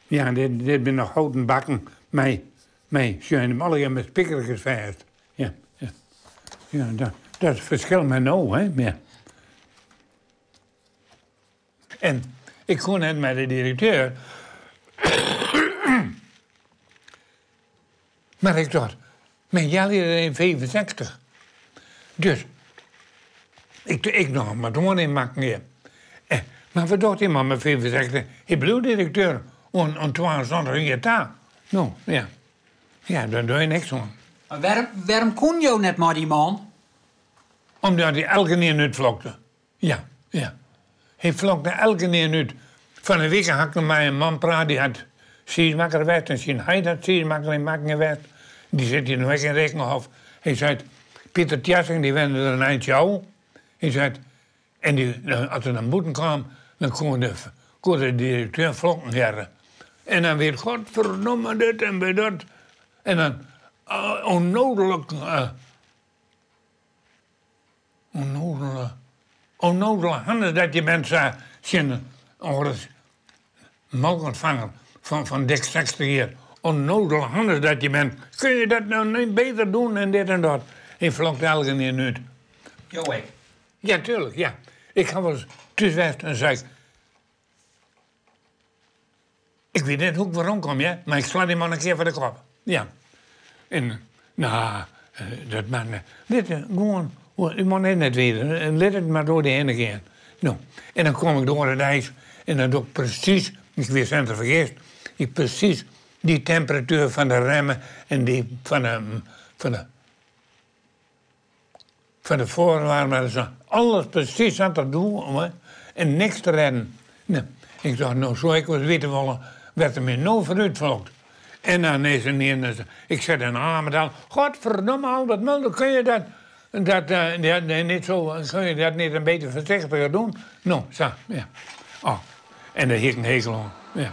Ja, dit, dit binne noch houten bakken mei, mei sjoch, allegear mei spikerkes fêst. Ja, ja. Ja, dat, dat is it ferskil mei no, hè. Ja. En ik koe net mei de direkteur. Mar ik tocht, myn healjier is 65. Dus ik, ik noch mar oan yn makken hjir. Eh, mar wat docht dy man mei 65? Hy bliuwt direkteur oan, oan 72 jier ta. No, ja. Ja, dêr doch je niks oan. Mar wêrom, wêrom koene jo net mei dy man? Omdat hy elkenien útflokte. Ja, ja. Hy flokte elkenien út. Fan 'e wike ha ik noch mei in man praat, dy hat tsiismakker west en syn heit hat tsiismakker yn Makkinge west. Dy sit hjir no ek yn Rikkenhof. Hy seit, Pieter Tjassing dy wenne der in eintsje ôf. Hy seit, en dy, as er dan bûten kaam, dan koe de, koe de direkteur flokken hearre. En dan wie it godferdomme dit en by dat. En dan ûnnoazelik. Onnozele, onnozele Hannes dat je bent, sa tsjin in molkûntfanger fan, fan dik 60 jier. Onnozele Hannes dat je bent, kun je dat nou niet beter doen en dit en dat. Hy flokte elkenien út. Jo ek? Ja, tuurlijk, ja. Ik ha wolris thús west en sei ik, ik wit net hoe't ik weromkom, hear, mar ik sla dy man in kear foar de kop. Ja. En, no, dat moat net. Lit gewoan, dy man is net wider. Lit it mar troch dy hinne gean. No, en dan kom ik de oare deis en dan doch ik presys, ik wie fergist, ik presys dy temperatuer fan de remme en dy fan de, fan de, fan de foarwaarmer, alles presys sa't dat doe en niks te rêden. No, ik tocht, no soe ik wolris witte wolle wêr't er my no foar útflokt. En dan is er niet, ik set in amen dan, godverdomme Albert Mulder, kun je dat, dat uh, niet zo, kun je dat niet een beetje voorzichtiger doen? No, sa, ja. Oh, en dêr hie ik in hekel oan, ja.